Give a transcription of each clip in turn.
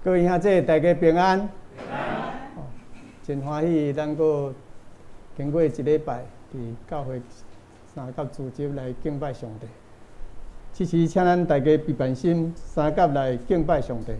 各位兄弟，大家平安。真歡喜，咱閣經過一禮拜，佇教會三甲組織來敬拜上帝。此時，請咱大家閉目心，三甲來敬拜上帝。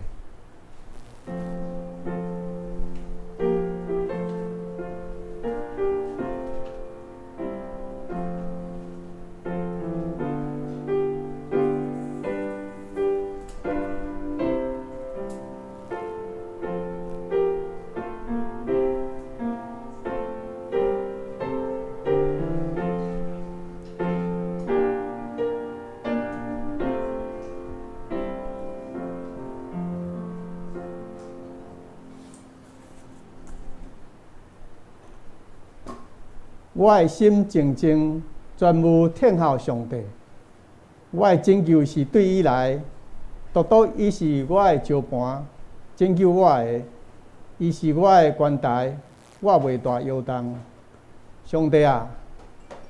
我的心靜靜，專務聽候上帝。我的拯救是對伊來，獨獨伊是我的石磐，拯救我的，伊是我的關台，我袂大搖動。上帝啊，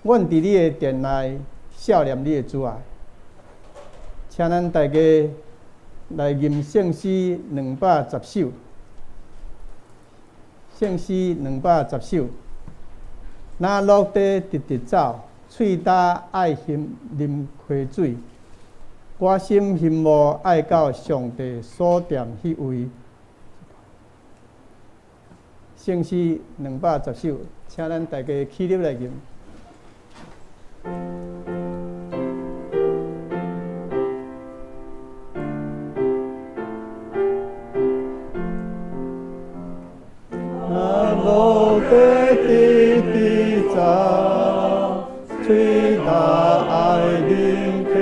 阮佇你的殿內數念你的慈愛。請咱大家來吟聖詩210首，聖詩210首。若落地直直走，喙焦愛啉溪水。我心欣慕愛到上帝所踮彼位。聖詩210首，請咱大家起立來吟。若落地直直走，喙焦愛啉溪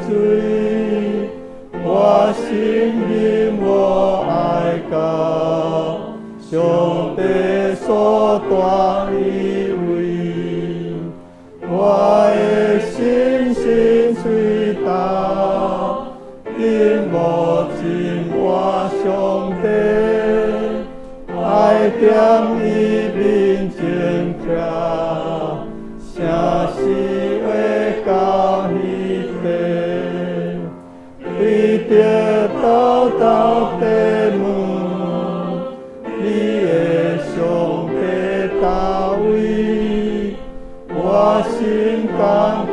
水，我心欣慕愛到上帝所蹛彼位，我的心心喙焦，欣慕真活上帝，愛踮伊面前徛，聲是會到彼地，對著道道的門，你的上帝佗位，我心艱苦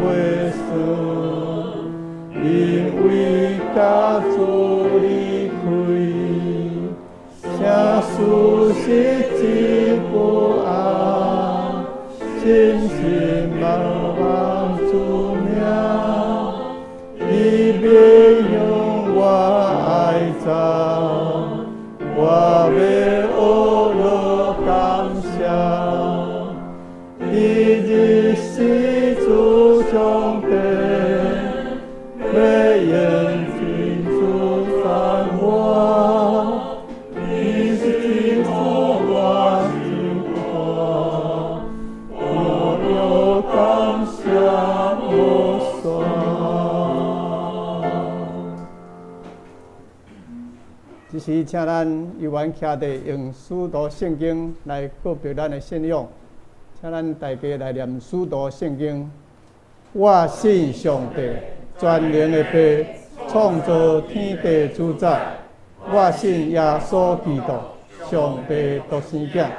袂算，因為佮主離開，聲事實真不安，深深盼望主名，伊免向我愛讚，我欲學樂感謝，伊日是主上帝，欲用真主讚我，伊是主我真看，我有感謝無煞。這時，請咱猶原徛佇用使徒聖經來告別咱的信仰，請咱大家來念使徒聖經。我信上帝，全能的父，創造天地主宰。我信耶穌基督，上帝獨生囝，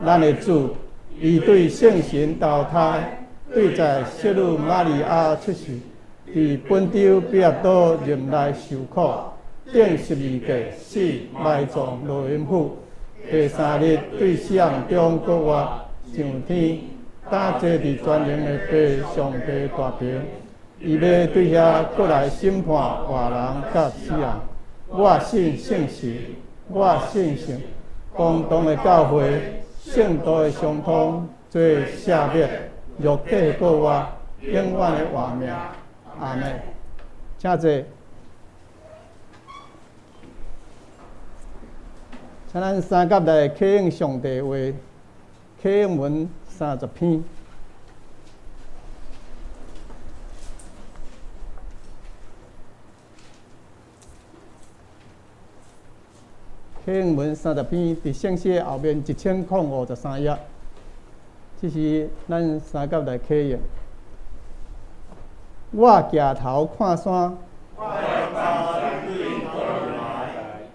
咱的主。伊對聖神投胎，對在聖女瑪利亞出世，佇本丟彼拉多任內受苦，釘十字架死，埋葬落陰府。第三日對死人中復活，上天，擔坐佇全能的父上帝大爿。伊欲對遐閣來審判活人佮死人。我信聖神，我信聖公同的教會，聖徒的相通，罪赦免，肉體的復活，永遠的活命。阿們。請坐。請咱三甲來啟應上帝話，啟應文30篇。啟應文30篇，佇聖詩的後面1053頁。這是咱三甲來啟應。我舉頭看山。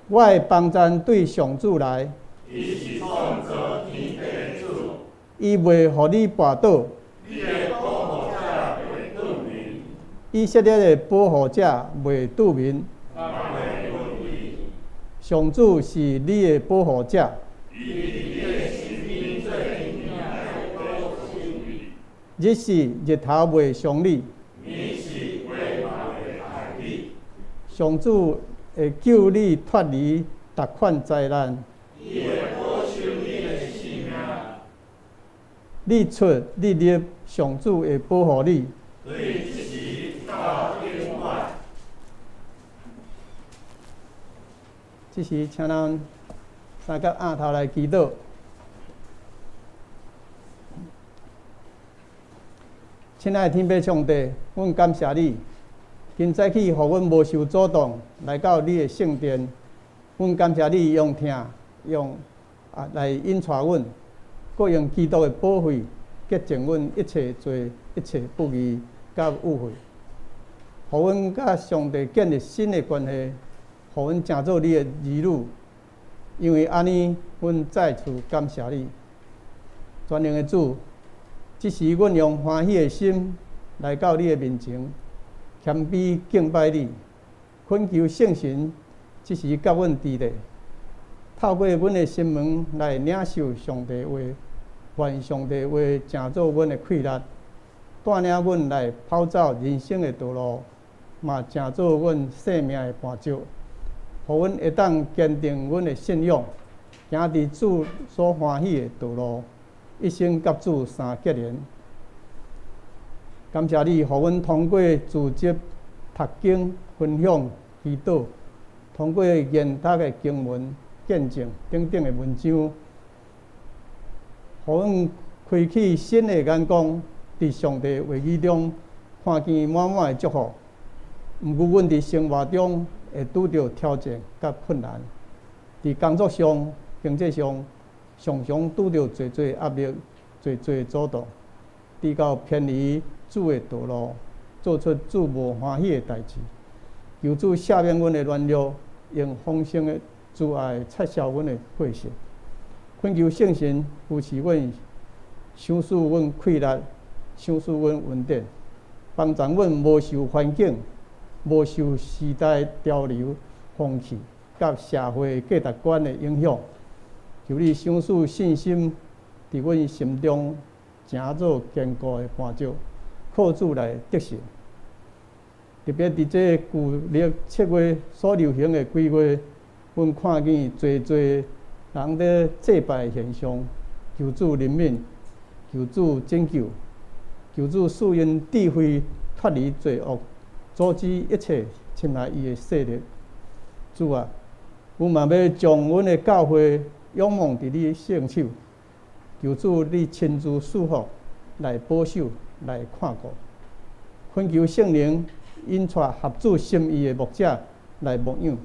我的幫贊對上主來。伊是創造天地的主。伊袂予你跋倒。你的保護者袂拄眠。以色列的保護者袂拄眠。嘛袂困去。上主是你的保護者。伊佇你的身邊做陰影來保守你。日時日頭袂傷你。暝時火嘛袂害你。上主會救你脫離逐款災難。伊會保守你的性命。你出你入，上主會保護你。對這時到永遠。這時，請咱三甲額頭來祈禱。親愛的天父上帝，阮感謝你，今早起予阮無受阻擋來到你的聖殿。阮感謝你用疼用來引帶阮，閣用基督的寶血潔淨阮一切罪、一切不義佮污穢，予阮佮上帝建立新的關係，予阮成做你的兒女。因為按呢，阮再次感謝你，全能的主。這時，阮用歡喜的心來到你的面前，謙卑敬拜你，懇求聖神這時佮阮佇咧，透過阮的心門來領受上帝話，願上帝話成做阮的氣力，帶領阮來跑走人生的道路，嘛成做阮生命的絆石，予阮會當堅定阮的信仰，行佇主所歡喜的道路。一生佮主相結連，感謝你，予阮通過組織、讀經、分享、祈禱，通過研讀的經文、見證等等的文章，予阮開啟新的眼光，佇上帝話語中看見滿滿的祝福。毋過，阮佇生活中會拄著挑戰佮困難，佇工作上、經濟上，常常拄著濟濟壓力、濟濟阻擋，直到偏離主的道路，做出主無歡喜的代誌。求主赦免阮的軟弱，用豐盛的慈愛擦消阮的過失。懇求聖神扶持阮，賞賜阮氣力，賞賜阮恩典，幫助阮無受環境、無受時代潮流風氣佮社會價值觀的影響。求你賞賜信心，佇阮心中成做堅固的磐石，靠主來得勝。特別佇這舊曆七月所流行的鬼月，阮看見濟濟人佇祭拜的現象，求主憐憫，求主拯救，求主賜𪜶智慧脫離罪惡，阻止一切侵害伊的勢力。主啊，阮嘛欲將阮的教會仰望佇你聖手，求主你親自賜福來保守、來看顧，懇求聖靈引帶合主心意的牧者來牧養，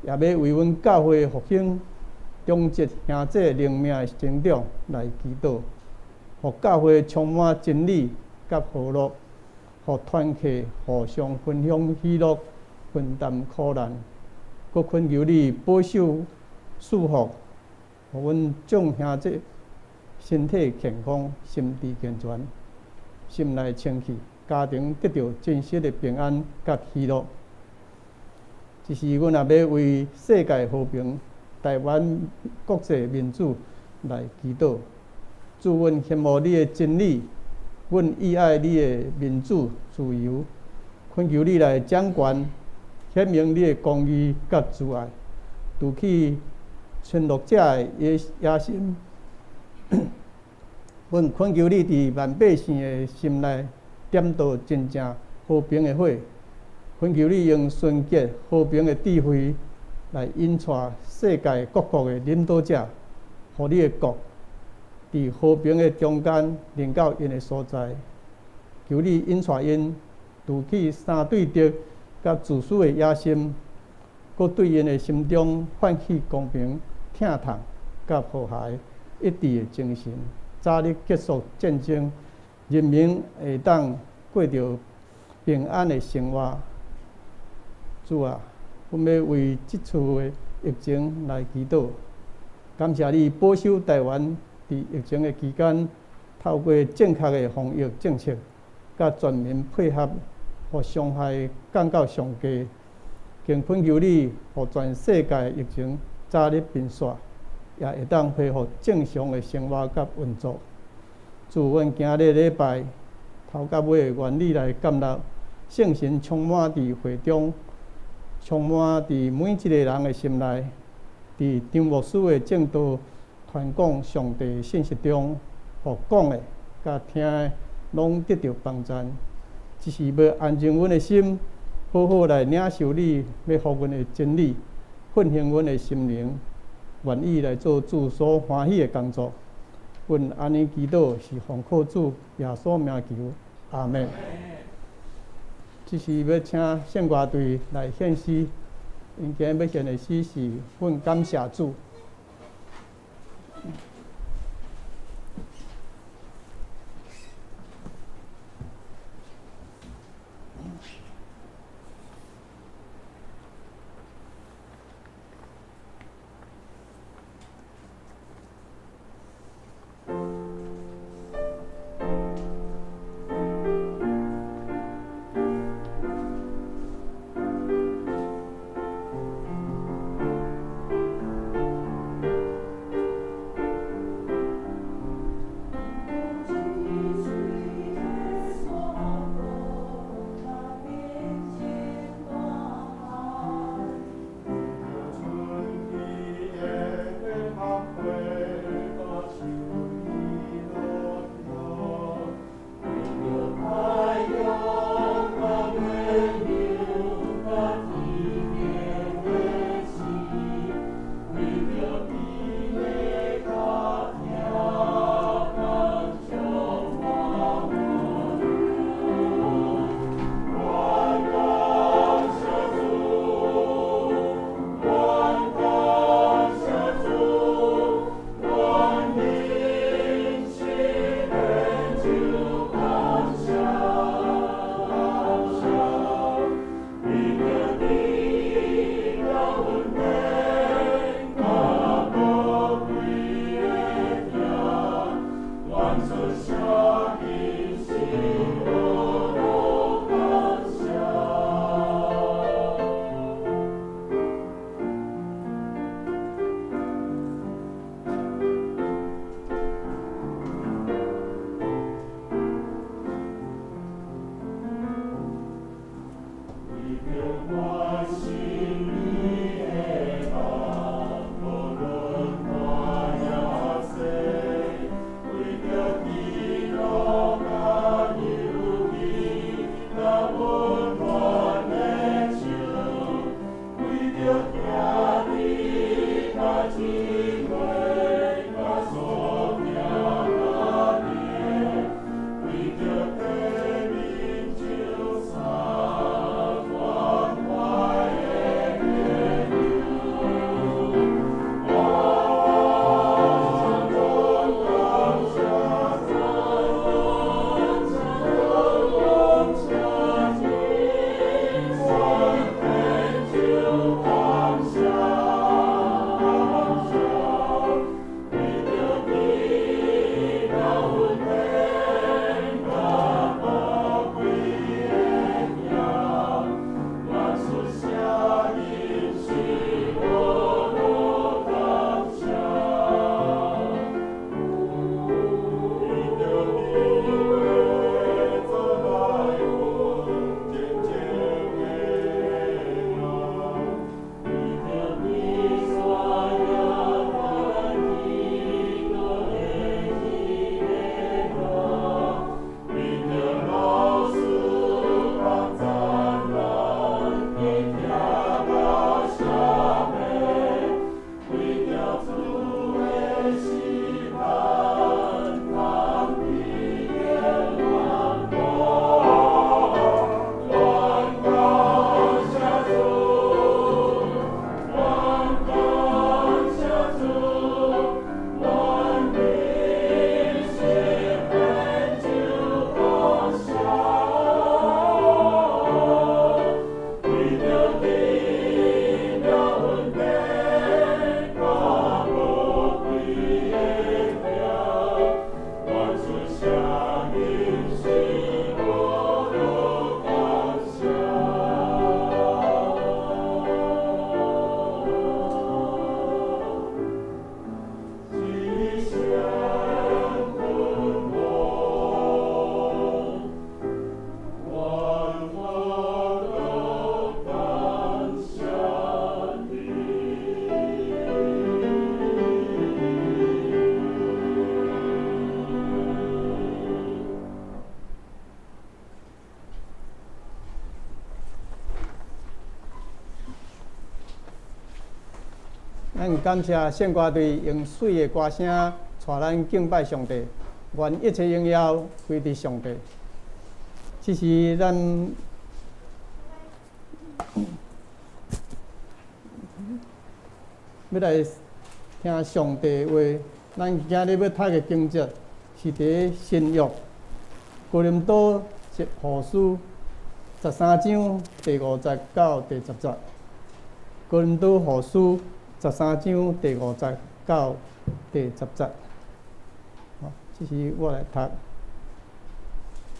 也欲為阮教會復興、中職兄弟靈命的成長來祈禱，予教會充滿真理佮和樂，予團契互相分享喜樂、分擔苦難，閣懇求你保守賜福，予阮眾兄弟身體健康、心智健全、心內清氣，家庭得著真實的平安佮喜樂。這時，阮也欲為世界和平、台灣國際民主來祈禱。主，阮羨慕你的真理，阮意愛你的民主自由，懇求你來掌權，顯明你的公義佮慈愛，除去侵略者的野心。阮懇求你佇萬百姓的心內點著真正和平的火，懇求你用純潔和平的智慧來引帶世界各國的領導者，予你的國佇和平的中間臨到𪜶的所在。求你引帶𪜶除去三對立佮自私的野心，閣對𪜶的心中泛起公平、疼痛佮和諧一致的精神，早日結束戰爭，人民會當過著平安的生活。主啊，阮欲為這次的疫情來祈禱。感謝你保守臺灣佇疫情的期間，透過正確的防疫政策，佮全民配合，予傷害降到上低。更懇求你，予全世界疫情早日平息，也會當恢復正常的生活佮運作。主，阮今日禮拜頭佮尾，願你來建立聖神充滿佇會中，充滿佇每一个人的心內，佇張牧師的證道傳講上帝信息中，予講的佮聽的攏得著幫贊。只是欲安靜阮的心，好好來領受你欲予阮的真理，奮興阮的心靈，願意來做主所歡喜的工作。阮按呢祈禱是奉靠主耶穌名求，阿們。這時欲請聖歌隊來獻詩，𪜶今日欲獻的詩是阮感謝主。咱感謝聖歌隊用媠的歌聲帶咱敬拜上帝，願一切榮耀歸佇上帝。這是咱欲來聽上帝話。咱今日欲讀的經節是佇新約哥林多後書13章第5節到第10節。哥林多後書十三章第五節到第十節。好，這是我來讀。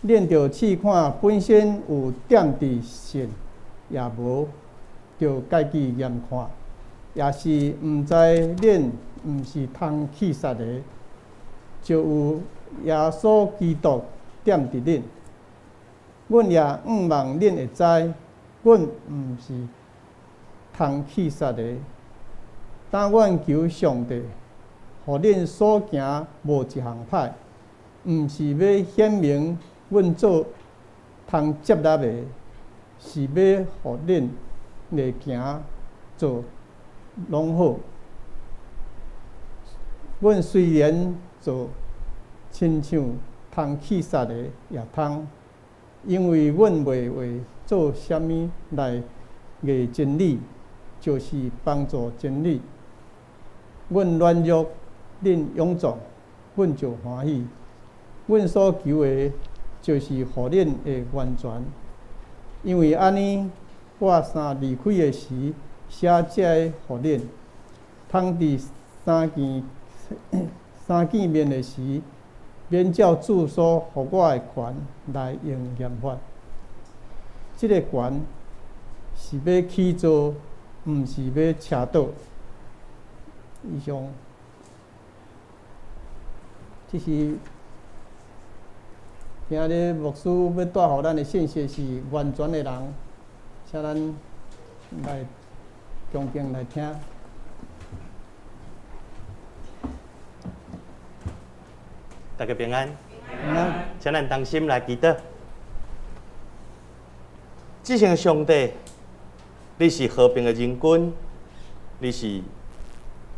恁著試看本身有踮佇信，抑無，著家己驗看。抑是毋知恁毋是通去殺的，就有耶穌基督踮佇恁。阮也向望恁會知，阮毋是通去殺的。但阮求上帝，予恁所行無一項歹，毋是欲顯明阮做通接納的，是欲予恁的行做攏好。阮雖然做親像通去殺的，也通，因為阮袂為做啥物來逆真理，就是幫助真理。阮軟弱，恁勇壯，阮就歡喜。阮所求的，就是予恁會完全。因為按呢，我三離開的時，寫這個予恁，通佇三見面的時，免照主所予我的權來用嚴法。這个權是欲起造，毋是欲斜倒。以上，這是今日牧師欲帶予咱的信息是完全的人，請咱來恭敬來聽。大家平安，平安。請咱同心來祈禱。至聖的上帝，你是和平的仁君，你是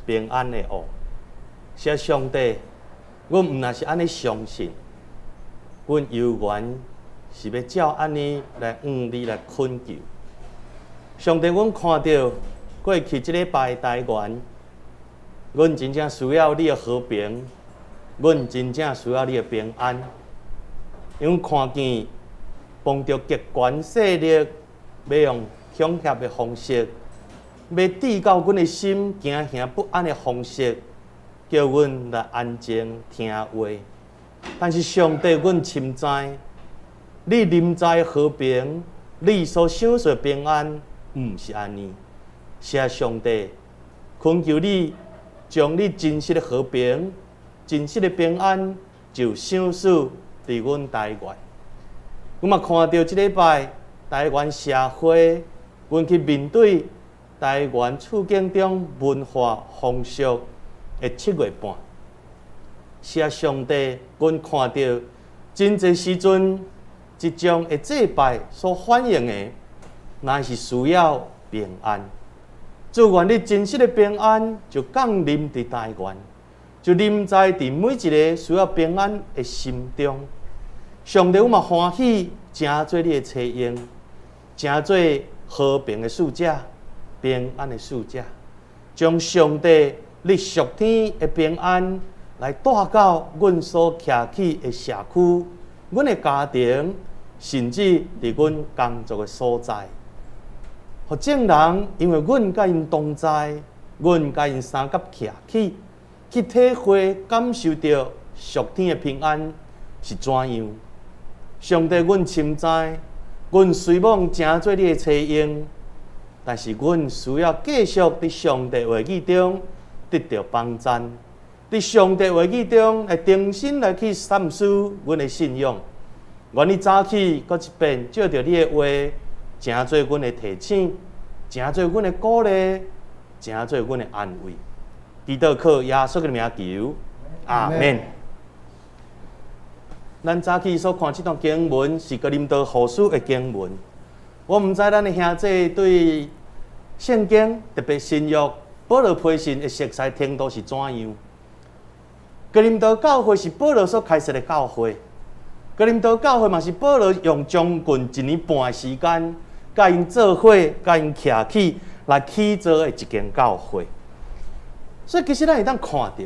平安的王。是啊，上帝，阮毋但是按呢相信，阮猶原是欲照按呢來向你來懇求。上帝，阮看著過去這禮拜台灣，阮真正需要你的和平，阮真正需要你的平安。因為看見碰著極權勢力，欲用恐嚇的方式，欲致到阮的心驚惶不安的方式，叫阮來安靜聽話。但是上帝，阮深知，你臨在和平，你所賞賜平安，毋是按呢。是啊，上帝，懇求你將你真實的和平、真實的平安，就賞賜佇阮台灣。阮嘛看著這禮拜台灣社會，阮去面對台灣處境中文化風俗的7月半。是啊，上帝，阮看著真濟時陣，這種的祭拜所反映的，乃是需要平安。祝願你真實的平安就降臨佇台灣，就臨在佇每一个需要平安的心中。上帝，阮嘛歡喜，成做你的差役，成做和平的使者、平安的使者，將上帝你屬天的平安來帶到阮所徛起的社區、阮的家庭，甚至佇阮工作的所在，予眾人因為阮佮𪜶同在，阮佮𪜶相佮徛起，去體會感受著屬天的平安是怎樣。上帝，阮深知，阮雖罔成做你的差役，但是阮需要繼續佇上帝話語中得著幫贊，佇上帝話語中來重新來去審視阮的信仰。願你早起閣一遍，借著你的話，成做阮的提醒，成做阮的鼓勵，成做阮的安慰。祈禱靠耶穌的名求，阿們。咱早起所看這段經文是哥林多後書的經文。我毋知咱的兄弟對聖經，特別新約保羅批信的熟悉程度是怎樣？哥林多教會是保羅所開設的教會，哥林多教會嘛是保羅用將近一年半的時間，佮𪜶做伙，佮𪜶徛起來起造的一間教會。所以其實咱會當看著，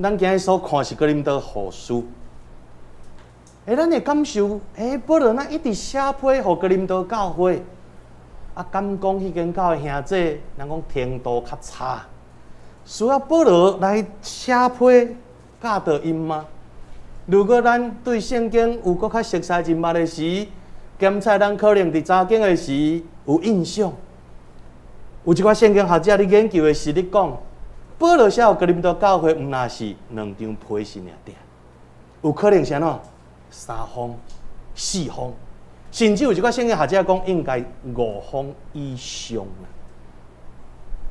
咱今日所看是哥林多後書。咱會感受，保羅若一直寫批予哥林多教會，啊，敢講彼間教會兄弟，人講程度較差，需要保羅來寫批教導𪜶嗎？如果咱對聖經有閣較熟悉認捌的時，檢查咱可能佇查經的時有印象。有一寡聖經學者咧研究的時，咧講，保羅寫予哥林多教會，毋若是兩張批信爾爾，有可能是按怎？三封、四封，甚至有一寡聖經學者講應該五封以上啦。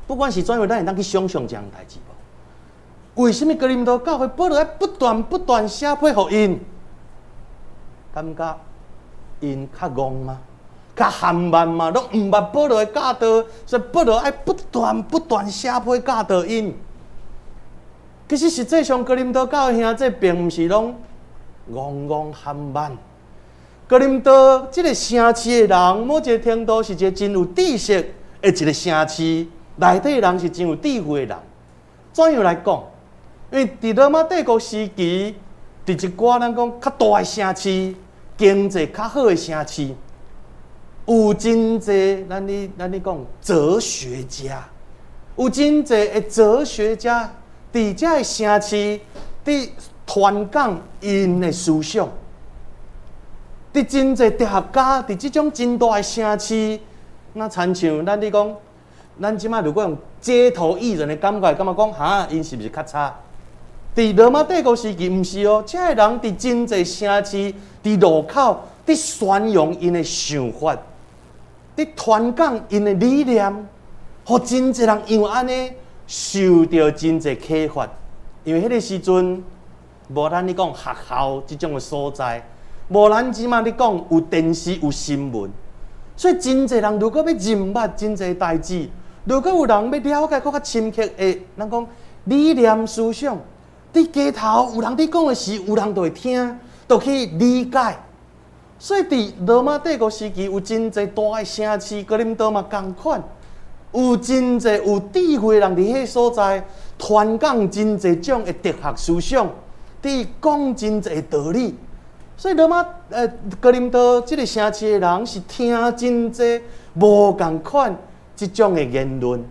不管是怎樣，咱會當去想象這項代誌無？為什麼哥林多教會保羅愛不斷不斷寫批予𪜶？感覺𪜶較戇嗎？較含慢嗎？攏毋捌保羅的教導，所以保羅愛不斷不斷寫批教導𪜶。其實實際上，哥林多教會兄弟並毋是攏戇戇含慢。哥林多這個城市的人，某一個程度是一個真有知識的一個城市，內底人是真有智慧的人。怎樣來講？因為佇羅馬帝國時期，佇一寡咱講較大的城市，經濟較好的城市，有真濟咱咧講哲學家，有真濟的哲學家佇這个城市佇傳講𪜶的思想，佇真濟哲學家佇這種真大的城市，若親像咱咧講，咱這擺如果用街頭藝人的感覺，感覺講哈，𪜶是毋是較差？佇羅馬帝國時期，毋是哦，這个人佇真濟城市，佇路口，佇宣揚𪜶的想法，佇傳講𪜶的理念，予真濟人因為按呢受著真濟啟發。因為彼个時陣，無咱咧講學校這種的所在，無咱這擺咧講有電視有新聞，所以真濟人如果欲認捌真濟代誌，如果有人欲了解閣較深刻的，咱講理念思想，佇街頭有人佇講的時，有人就會聽，就去理解。所以佇羅馬帝國時期，有真濟大的城市，哥林多嘛仝款，有真濟有智慧的人佇彼个所在傳講真濟種的哲學思想，佇講真濟道理。所以羅馬哥林多這個城市的人是聽真濟無仝款這種的言論。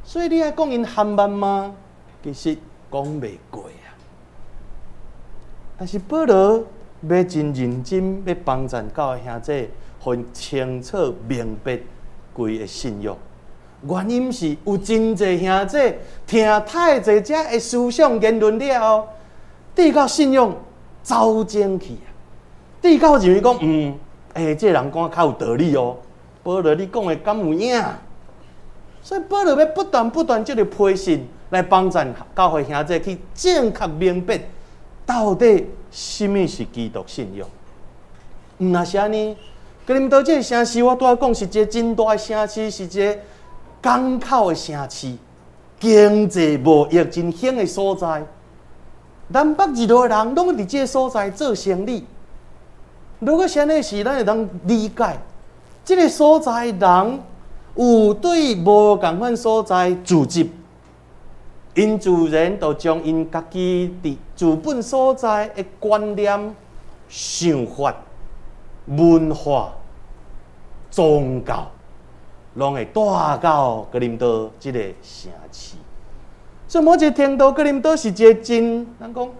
所以你愛講𪜶含慢嗎？其實講袂過啊。但是保羅欲真認真，欲幫贊教會兄弟，予𪜶清楚明白規个信仰。原因是有真濟兄弟聽太濟遮的思想言論了後，直到信仰走精去啊！直到認為講，這個人講較有道理哦。保羅，你講的敢有影？所以保羅欲不斷不斷藉著批信來幫贊教會兄弟去正確明白到底啥物是基督信仰。毋若是按呢，哥林多這個城市，我拄仔講是一個真大的城市，是一個港口的城市，經濟貿易真興的所在。南北二路的人攏佇這個所在做生意。如果是按呢時，咱會當理解，這個所在人有對無仝款所在聚集，𪜶自然就將𪜶家己佇自本所在的觀念、想法、文化、宗教，攏會帶到哥林多這個城市。所以某一個程度，哥林多是一個真，咱講，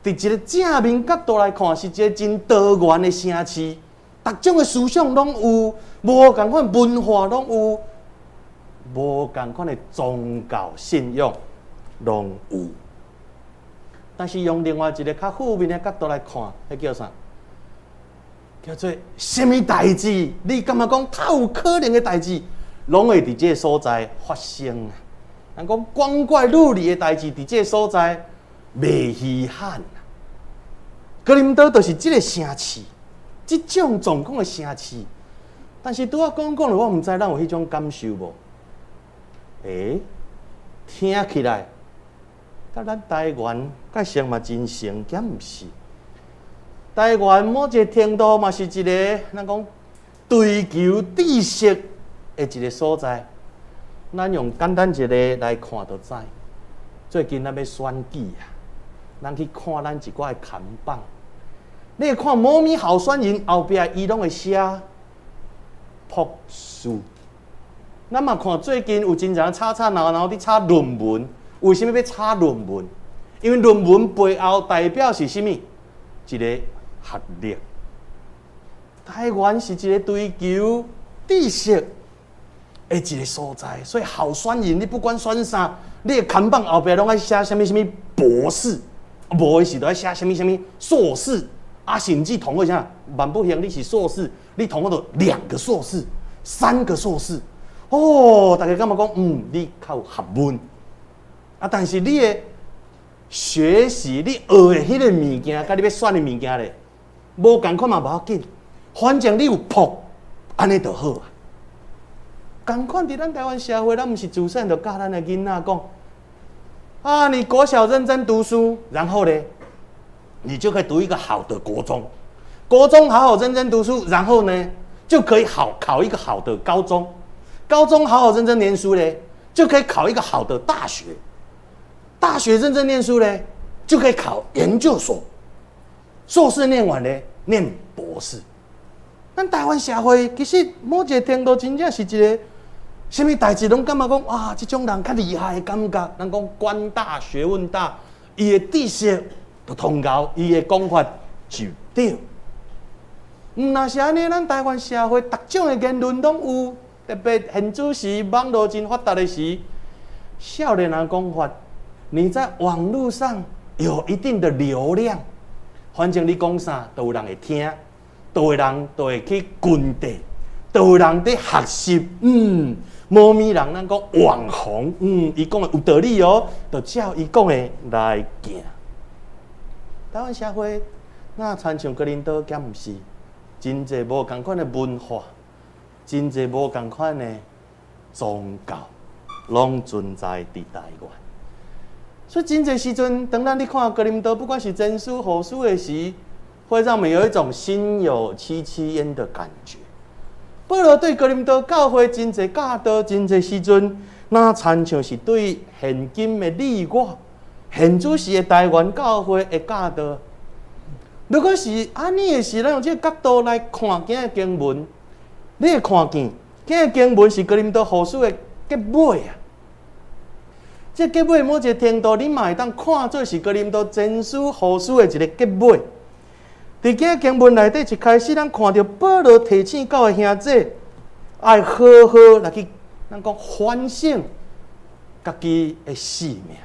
佇一個正面角度來看，是一個真多元的城市，逐種的思想攏有，無仝款文化攏有，無仝款的宗教信仰攏有。但是用另外一個較負面的角度來看，彼叫啥？叫做啥物代誌？你感覺講較有可能的代誌，攏會佇這個所在發生啊！人講光怪陸離的代誌，佇這個所在袂稀罕。哥林多就是這個城市，這種狀況的城市。但是拄仔講講了，我毋知咱有彼種感受無？聽起來，佮咱台灣個性嘛真像，敢毋是？台灣某一個程度嘛是一個，咱講追求知識的一個所在。咱用簡單一個來看就知。最近咱欲選舉啊，咱去看咱一寡的看板，你會看某物候選人後壁伊攏會寫博士。咱嘛看最近有真濟人吵吵鬧鬧佇吵論文，為啥物欲吵論文？因為論文背後代表是啥物？一個學歷。台灣是一個追求知識的一個所在，所以候選人你不管選啥，你的看板後壁攏愛寫啥物啥物博士，無的時就愛寫啥物啥物碩士，啊，甚至通過啥？萬不幸你是碩士，你通過著兩個碩士、三個碩士。哦，大家感覺講，你較有學問，啊，但是你的學習，你學的彼個物件，佮你欲選的物件咧，無仝款嘛無要緊，反正你有博，按呢就好啊。仝款佇咱台灣社會，咱毋是自細就教咱的囡仔講，啊，你國小認真讀書，然後咧，你就可以讀一個好的國中，國中好好認真讀書，然後呢，就可以好考一個好的高中。高中好好認真念書咧，就可以考一個好的大學；大學認真念書咧，就可以考研究所。碩士念完咧，念博士。咱台灣社會其實某一個程度真正是一個，啥物代誌攏感覺講哇，這種人較厲害的感覺。咱講官大學問大，伊的知識就通𠢕，伊的講法就對。毋若是按呢，咱台灣社會逐種的言論攏有。特別現此時網路真發達的時，少年人講法，你在網路上有一定的流量，反正你講啥都有人會聽，都有人都會去跟綴，都有人佇學習。某物人咱講網紅，伊講的有道理哦，就照伊講的來行。台灣社會若親像哥林多，敢毋是真濟無仝款的文化，真濟無仝款的宗教，攏存在佇台灣。所以真濟時陣，當咱咧看哥林多，不管是前書、後書的時，會讓我們有一種心有戚戚焉的感覺。保羅對哥林多教會真濟教導，真濟時陣，若親像是對現今的你我，現此時的台灣教會的教導。如果是按呢的時，咱用這個角度來看今日經文，你會看見，今日經文是哥林多後書的結尾啊。這結尾某一個程度，你嘛會當看做是哥林多前書後書的一個結尾。佇今日經文內底一開始，咱看著保羅提醒教會兄弟，愛好好來去，咱講反省家己的性命，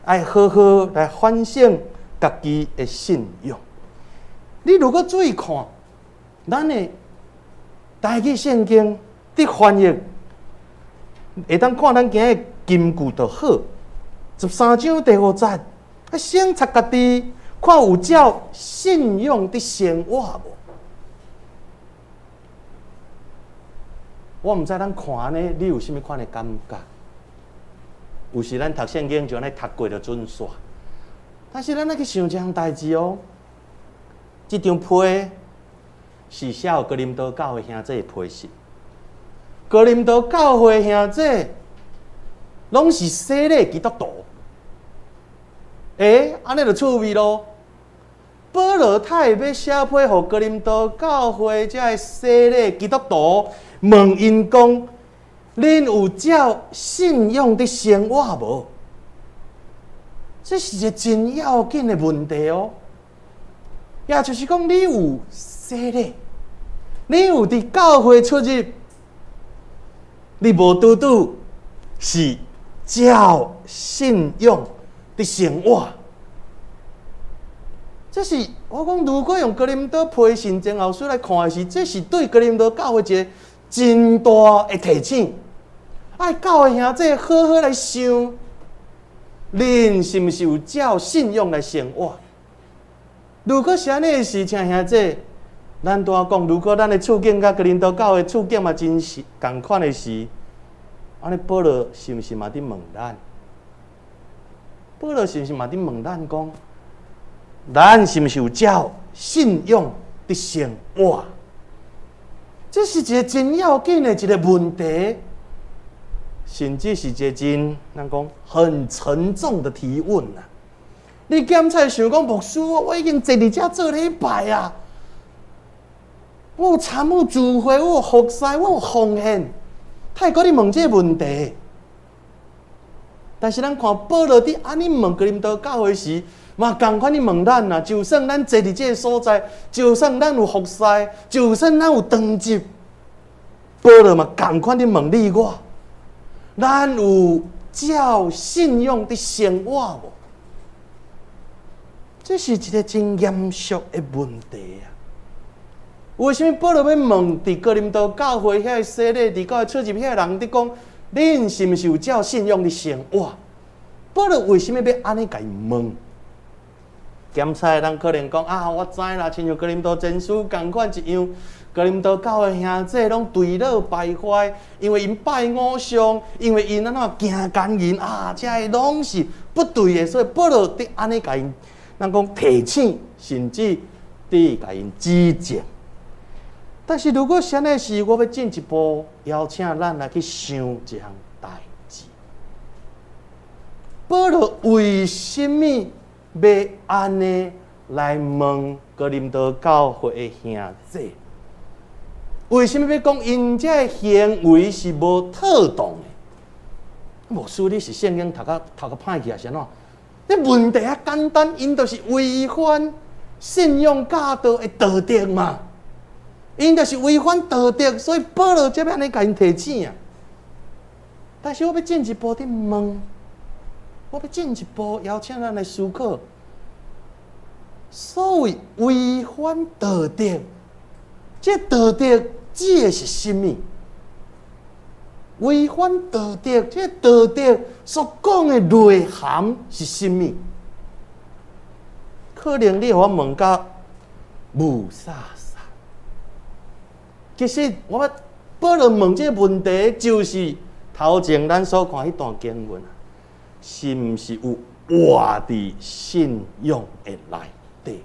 愛好好來反省家己的信仰。你如果注意看，咱的台語聖經佇翻譯，會當看咱今日金句就好。13章第5節，啊，省察家己，看有照信仰佇生活無？我毋知咱看按呢，你有啥物款的感覺？有時咱讀聖經就按呢讀過就準煞，但是咱愛去想一項代誌哦。這張批是寫予哥林多教會兄弟的批信。哥林多教會兄弟攏是洗禮基督徒。欸，按呢就趣味囉。保羅他會欲寫批予哥林多教會這个洗禮基督徒，問𪜶講：恁有照信仰佇生活無？這是一個真要緊的問題哦。也就是講，你有洗禮，你有佇教會出入，你無拄拄是照信仰佇生活。這是我講，如果用哥林多批信前後書來看的時，這是對哥林多教會一個真大的提醒。愛教會兄弟好好來想，恁是毋是有照信仰來生活？如果是按呢的時，請兄弟，咱拄仔講，如果咱的處境佮哥林多教會處境嘛真是仝款的時，按呢保羅是毋是嘛佇問咱？保羅是毋是嘛佇問咱講，咱是毋是有照信仰佇生活？這是一個真要緊的一個問題，甚至是一個真，咱講很沉重的提問啊！你檢查想講牧師，我已經坐佇遮做禮拜啊，我有參與聚會，我有服侍，我有奉獻，太閣咧問這個問題。但是咱看保羅佇按呢問哥林多教會時，嘛仝款咧問咱啊，就算咱坐佇這個所在，就算咱有服侍，就算咱有當值，保羅嘛仝款咧問你我，咱有照信仰佇生活無？這是一個真嚴肅的問題啊！為啥物保羅欲問佇哥林多教會遐個洗禮佇教會出入遐人佇講，恁是毋是有照信仰佇生活？保羅為啥物欲按呢共𪜶問？檢查咱可能講啊，我知啦，親像哥林多前書仝款一樣，哥林多教會兄弟攏墜落敗壞，因為𪜶拜偶像，因為𪜶按怎行姦淫啊，這个攏是不對的，所以保羅佇按呢共𪜶，咱講提醒，甚至佇共𪜶指正。但是如果是按呢時，我欲進一步邀請咱來去想一項代誌。保羅為啥物欲按呢來問哥林多教會的兄弟？為啥物欲講𪜶這个行為是無妥當的？牧師，你是聖經讀甲歹去，還是按怎？這問題較簡單，𪜶就是違反信仰教導的道德嘛。𪜶就是違反道德，所以保羅才欲按呢共𪜶提醒啊。但是我欲進一步佇問，我欲進一步邀請咱來思考，所謂違反道德，這道德指的是啥物？違反道德，這道德所講的內涵是啥物？可能你予我問甲霧煞煞。其實我保羅問這個問題，就是頭前咱所看彼段經文，是毋是有活佇信仰的內底？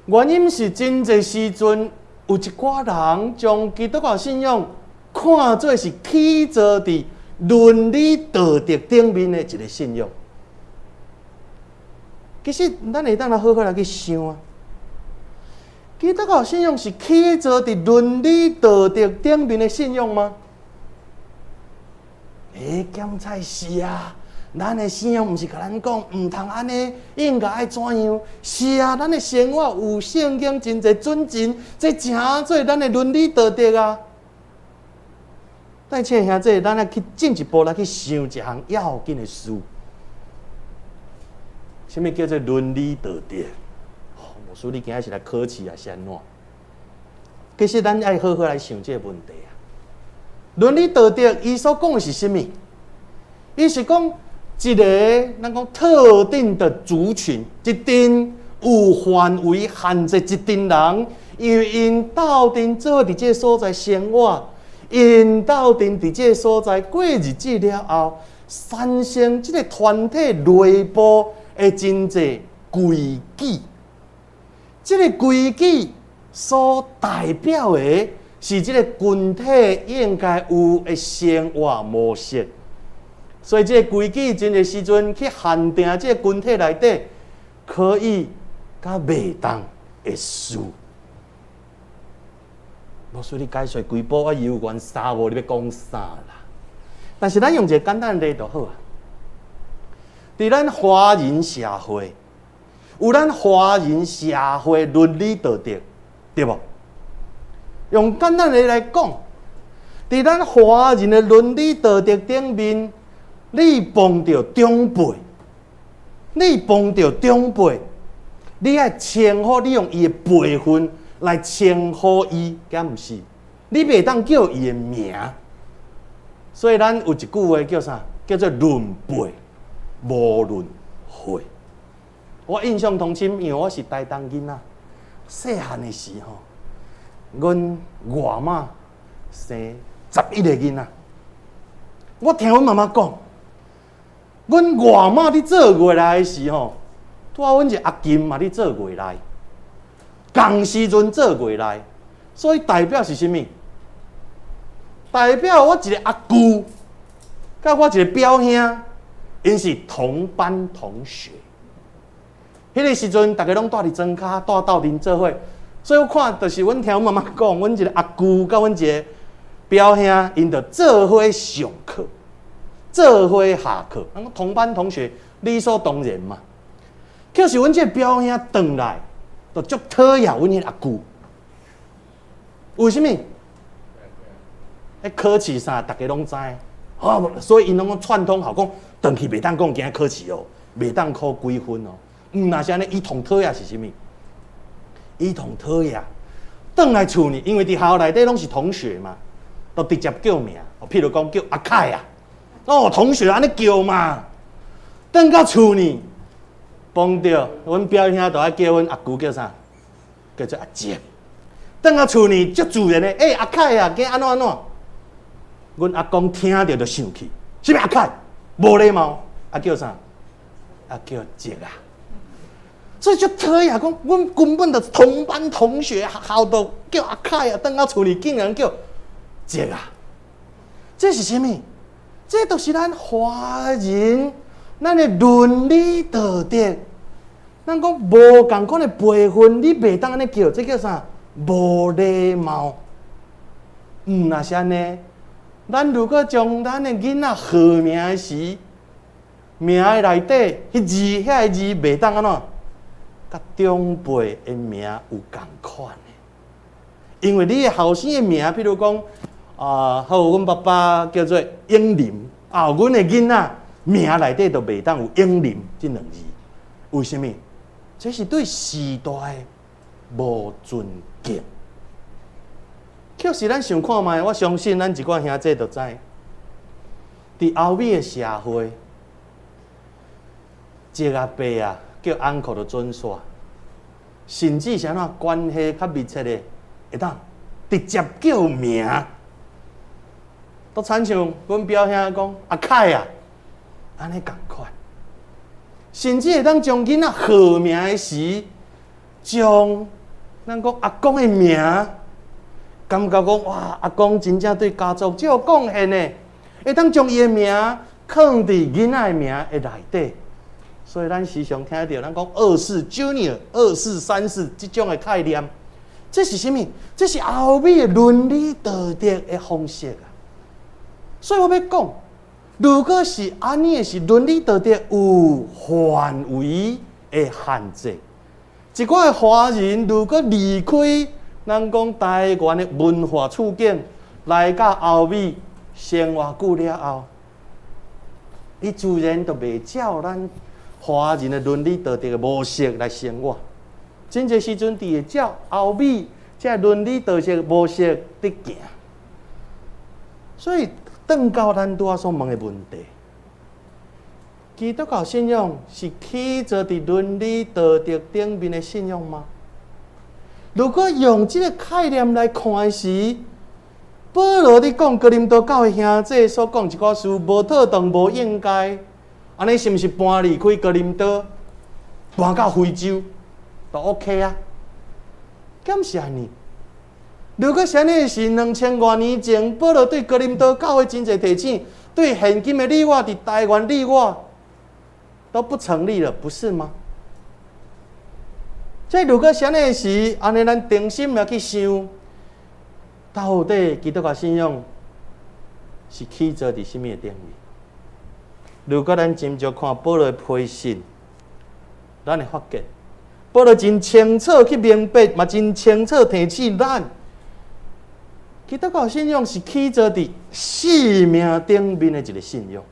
原因是真濟時陣有一寡人將基督教信仰看做是起造佇倫理道德頂面的一個信仰。其實，咱會當來好好來去想啊。基督教信仰是起造佇倫理道德頂面的信仰嗎？欸，檢菜是啊，咱的信仰毋是共咱講，毋通按呢，應該愛怎樣？是啊，咱的生活有聖經真濟準繩，這成做咱的倫理道德啊。但親兄弟，咱來去進一步來去想一項要緊的事。啥物叫做倫理道德？牧師，你今仔是來考試抑是按怎？其實咱愛好好來想這個問題啊。倫理道德，伊所講的是啥物？伊是講一個咱講特定的族群，一定有範圍限制一陣人，因為𪜶鬥陣做佇這個所在生活，𪜶鬥陣佇這個所在過日子了後，產生這個團體內部的真濟規矩。這個規矩所代表的是這個群體應該有的生活模式。所以這個規矩真濟時陣去限定這個群體內底可以佮袂當的事。牧師，你解說規晡我猶原捎無你欲講啥啦？但是咱用一個簡單的例就好啊。佇咱華人社會，有咱華人社會倫理道德，對無？用簡單的來講，佇咱華人的倫理道德頂面，你碰著長輩，你碰著長輩，你愛稱呼你用伊的輩分來稱呼伊，敢毋是？你袂當叫伊的名。所以咱有一句話叫啥？叫做論輩，無論歲。我印象當深，因為我是台東囡仔，細漢的時吼，阮外媽生11個囡仔。我聽阮媽媽講，阮外媽佇做月來的時吼，拄仔阮一個阿金嘛佇做月來，仝時陣做月來，所以代表是啥物？代表我一個阿舅，佮我一個表兄，𪜶是同班同學。彼個時陣，逐家攏蹛佇莊跤，蹛鬥陣做伙，所以我看，就是阮聽阮媽媽講，阮一個阿舅佮阮一個表兄，𪜶就做伙上課，做伙下課，同班同學，理所當然嘛。可是阮這個表兄轉來，就足討厭阮彼個阿舅。為啥物？彼考試啥，逐家攏知，哦，所以𪜶攏講串通好，講轉去袂當講今仔考試哦，袂當考幾分哦。毋若是按呢，伊同討厭是啥物？伊同討厭，轉來厝呢，因為佇學校內底攏是同學嘛，都直接叫名，譬如講叫阿凱啊，哦，同學按呢叫嘛。轉到厝呢，碰著阮表兄就愛叫阮阿舅叫啥？叫做阿杰。轉到厝呢，足自然的，欸，阿凱啊，今按怎按怎？阮阿公聽著就生氣，啥物阿凱？無禮貌，啊叫啥？啊叫杰啊。所以足討厭講，阮根本就同班同學，學校都叫阿凱啊，轉到厝裡竟然叫杰啊！這是啥物？這都是咱華人，咱的倫理道德。咱講無仝款的輩分，你袂當按呢叫，這叫啥？無禮貌。毋若是按呢，咱如果將咱的囡仔號名的時，名的內底，彼字遐个字袂當按怎？佮長輩的名有仝款的，因為你的後生的名，譬如講，啊，好，阮爸爸叫做永林，啊，阮的囡仔名內底就袂當有永林這兩字，為啥物？這是對時代無尊敬。確實，咱想看覓，我相信咱一寡兄弟就知，佇歐美的社會，一阿伯啊，叫 uncle 就準煞，甚至是按怎關係較密切的，會當直接叫名，都親像阮表兄講阿凱啊，按呢仝款，甚至會當將囡仔號名的時，將咱講阿公的名，感覺講哇，阿公真正對家族足有貢獻的，會當將伊的名囥佇囡仔的名的內底。所以咱時常聽著咱講二世 Junior、二世、三世這種的概念，這是啥物？這是歐美的倫理道德的方式啊！所以我欲講，如果是按呢的是倫理道德有範圍的限制，一寡的華人如果離開咱講台灣的文化處境，來到歐美生活久了後，伊自然就袂照咱華人的倫理道德的模式來生活，真濟時陣佇會照歐美這倫理道德模式佇行，所以轉到咱拄仔所問的問題，基督教信仰是起造佇倫理道德頂面的信仰嗎？如果用這個概念來看時，保羅佇講哥林多教會兄弟所講一寡事無妥當、無應該。按呢是毋是搬離開哥林多，搬到非洲都 OK 啊？敢是按呢？如果是按呢，是2000外年前，保羅對哥林多教會真濟提醒，對現今的你我佇台灣你我都不成立了，不是嗎？這如果是按呢時，按呢咱定心來去想，到底基督教信仰是起造佇啥物的頂面？如果咱斟酌看保羅的批信，咱會發現保羅真清楚去明白，嘛真清楚提醒咱，基督教信仰是起造佇生命頂面的一個信仰，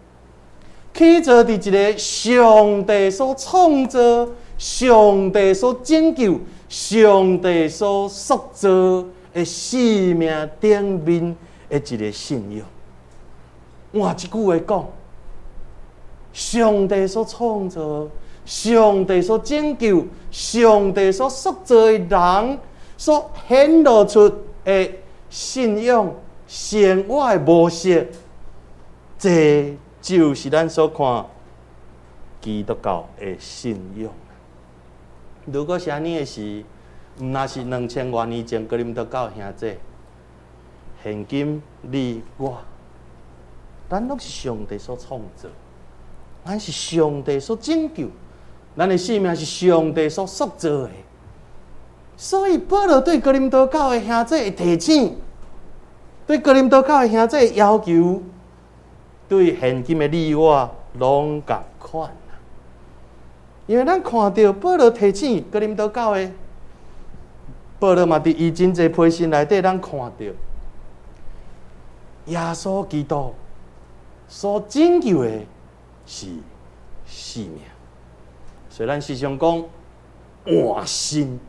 起造佇一個上帝所創造、上帝所拯救、上帝所塑造的生命頂面的一個信仰。換一句話講，上帝所創造、上帝所拯救、上帝所塑造的人所顯露出的信仰生活的模式，這就是咱所看基督教的信仰。如果是按呢的時，毋若是2000外年前哥林多教兄弟，現今你我，咱攏是上帝所創造，咱是上帝所拯救，咱的生命是上帝所塑造的。所以保羅對哥林多教會兄弟的提醒，對哥林多教會兄弟的要求，對現今的你我攏仝款。因為咱看著保羅提醒哥林多教會，保羅嘛佇伊真濟批信內底，咱看著耶穌基督所拯救的是生命。所以咱時常講換新，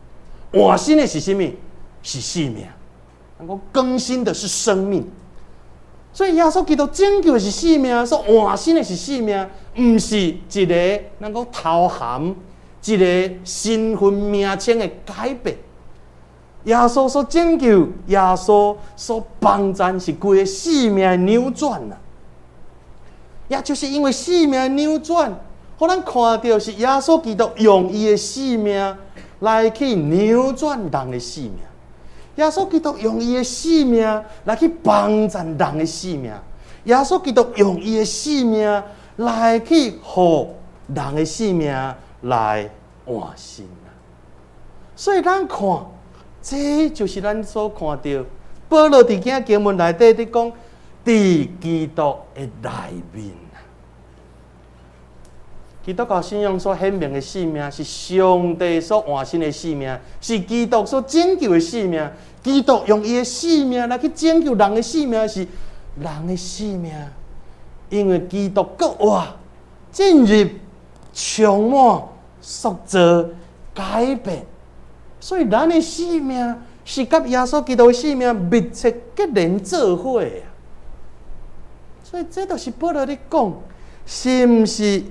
換新的是啥物？是生命。咱講更新的是生命。所以耶穌基督拯救的是生命，所換新的是生命，毋是一個咱講頭銜，一個身份名稱的改變。耶穌所拯救，耶穌所幫贊，是規个生命的扭轉啊！也就是因為生命的扭轉，予咱看著是耶穌基督用伊的生命來去扭轉人的生命。耶穌基督用伊的生命來去幫贊人的生命。耶穌基督用伊的生命來去予人的生命來換新啊！所以咱看，這就是咱所看著保羅佇這經文內底佇講，佇基督的內面啊。基督教信仰所顯明的生命，是上帝所換新的生命，是基督所拯救的生命。基督用伊的生命來去拯救人的生命，是人的生命。因為基督復活，進入充滿、塑造、改變，所以咱的生命是佮耶穌基督的生命密切結連做伙的。所以這就是保羅咧講，是毋是？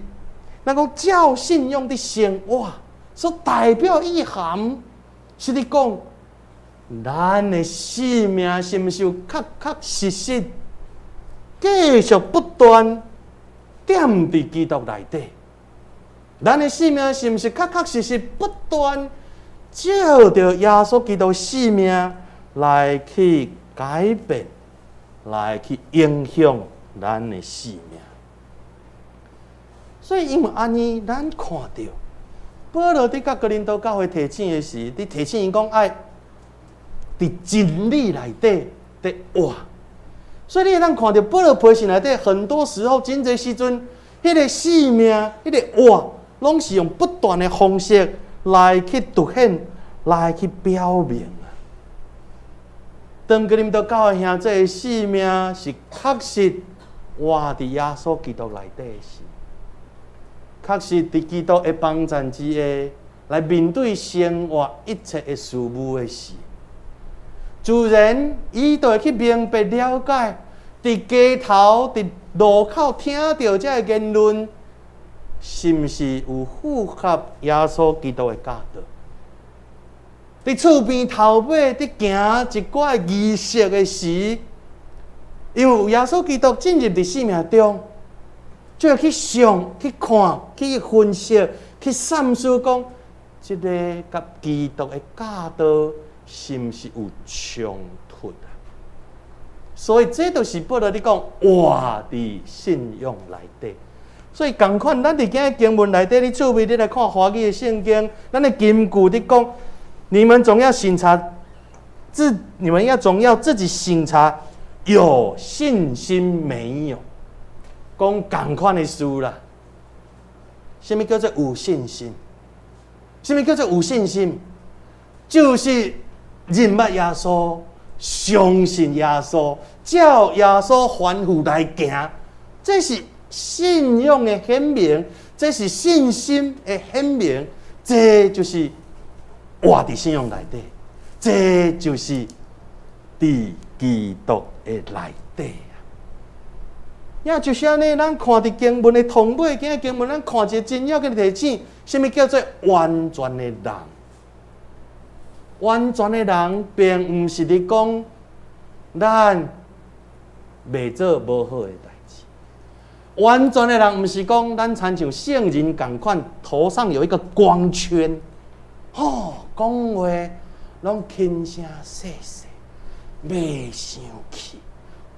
咱講照信仰佇生活所代表意涵，是咧講咱的生命是毋是有確確實實繼續不斷踮佇基督內底？咱的生命是毋是確確實實不斷照著耶穌基督生命來去改變，來去影響咱的生命？所以因為按呢，咱看著保羅佇佮哥林多教會提醒的時，佇提醒𪜶講愛佇真理內底佇活。所以你會當看著保羅批信內底，很多時候真濟時陣，彼個生命、彼個活，攏是用不斷的方式來去凸顯、來去表明啊。當哥林多教會兄弟的生命是確實活佇耶穌基督內底的時，確實佇基督的幫贊之下，來面對生活一切的事務的時，自然伊就會去明白了解，佇街頭、佇路口聽著這个言論，是毋是有符合耶穌基督的教導？佇厝邊頭尾佇行一寡儀式的時，因為有耶穌基督進入佇生命中，就會去想、去看、去分析、去三思，講這个佮基督的教導是毋是有衝突啊？所以這就是保羅佇講活佇信仰內底。所以仝款，咱佇今經文內底，你趣味你來看華語的聖經，咱的金句佇講，你們總要省察自，你們要總要自己省察，有信心沒有？講仝款的事啦。啥物叫做有信心？啥物叫做有信心？就是認捌耶穌，相信耶穌，照耶穌吩咐來行，這是信仰的顯明，這是信心的顯明，這就是活佇信仰內底，這就是佇基督的內底啊。也就是按呢，咱看佇經文的頭尾，今仔經文咱看一个真要緊的提醒，啥物叫做完全的人？完全的人，並毋是佇講咱袂做無好的代誌。完全的人，毋是講咱親像聖人仝款，頭上有一個光圈，吼，講話攏輕聲細細，袂生氣，